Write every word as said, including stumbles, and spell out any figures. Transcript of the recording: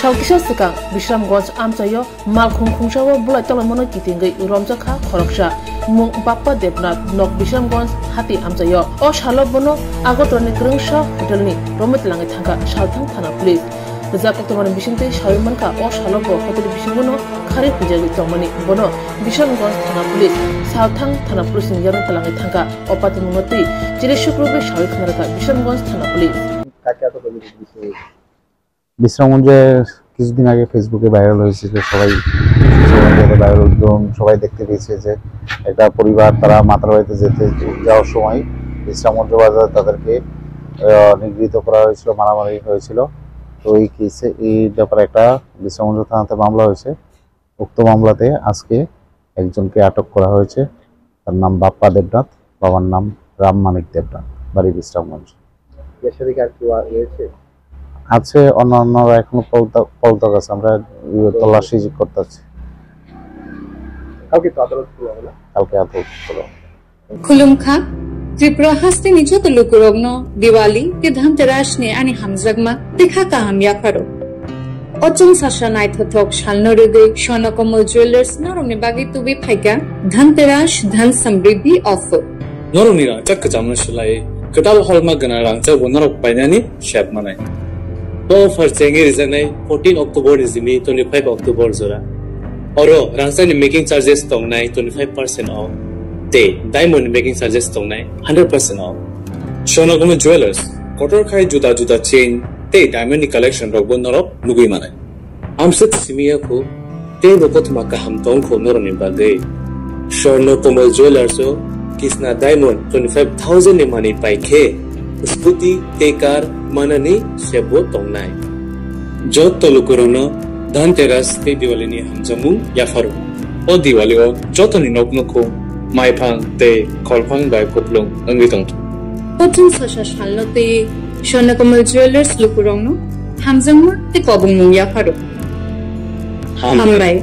Sal kisa swkang Bisramganj amchaio malkhung khungsao bulai tonglaimano kitingwi romjakha khoroksa mung Bappa Debnath nok Bisramganj hati amchaio. O salo bono Agartala ni kwrwngsa hotel ni romwi twlangwi thangkha Salthang thana police. Rijak koktwmani bisingtwi sawi mankha, o salo bo hotel bisingono kharwi huijagwi tongmani. Bono Bisramganj thana police, Salthang thana police ni yarwng twlangwi thangkha. O patimungno twi chini sukrubwi sawi khna rwkha Bisramganj thana police. কাকে আটক করেছে পুলিশে? বিশ্রামগঞ্জে কিছুদিন আগে ফেসবুকে ভাইরাল হয়েছিল, সবাই সোশ্যাল মিডিয়াতে ভাইরাল, ধরুন, সবাই দেখতে পেয়েছে যে একটা পরিবার তারা মাতার বাড়িতে যেতে যাওয়ার সময় বিশ্রামগঞ্জ বাজারে তাদেরকে আহ, নিগৃহীত করা হয়েছিল, মারামারি হয়েছিল। তো এই কেসে, এই ব্যাপারে একটা বিশ্রামগঞ্জ থানাতে মামলা হয়েছে। উক্ত মামলাতে আজকে একজনকে আটক করা হয়েছে। তার নাম বাপ্পা দেবনাথ, বাবার নাম রাম মানিক দেবনাথ, বাড়ি বিশ্রামগঞ্জ। এর সাথে কি আর কেউ আ-, রয়েছে? আছে, অন্যান্যরা এখনো পলতা-, পলতক আছে, আমরা ইয়ে তো তল্লাশি করতেছি। কালকে তো আদালত খোলা হবে না? কালকে আদালত খোলা হবে। Khulumkha, Tripura hasteni joto lukurokno Diwali tei Dhanteras ni ani hamjakma tei kha kaham yapharo. O chwng sasa naithothok salno rwgwi Swarna Kamal Jewellers norokni bagwi tubui phaikha Dhanteras Dhan Samriddhi offer. Norokni rangchak kwchamno swlaiwi kwtal holma gwnang rangchak bo norok painani sep manai. Bo offer chengwi rijaknai fourteen October ni simi twenty-five October jora. Oro rangchakni making charges tongnai twenty-five percent off tei diamond ni making charges tongnai hundred percent off. Swarna Kamal Jewellers, kotor khai juda juda chain tei diamond ni collection rokbo norok nugwi manai. Amswk simi ya kho, tei bo kothoma kaham tong kho norokni bagwi. Swarna Kamal Jewellers o Kisna Diamond twenty-five thousand ni manwi pai khe, scooty tei car manani sebo tongnai. Joto lukurokno Dhanteras tei Diwali ni hamjakmung yapharo. O Diwali o jotoni nok nukhung, maiphang tei kholphang bai kupulung wngwi tongthung. Kothom sasa salno tei Swarna Kamal Jewellers lukurokno hamjakma tei kobongmung yapharo. Hambai. Hambai.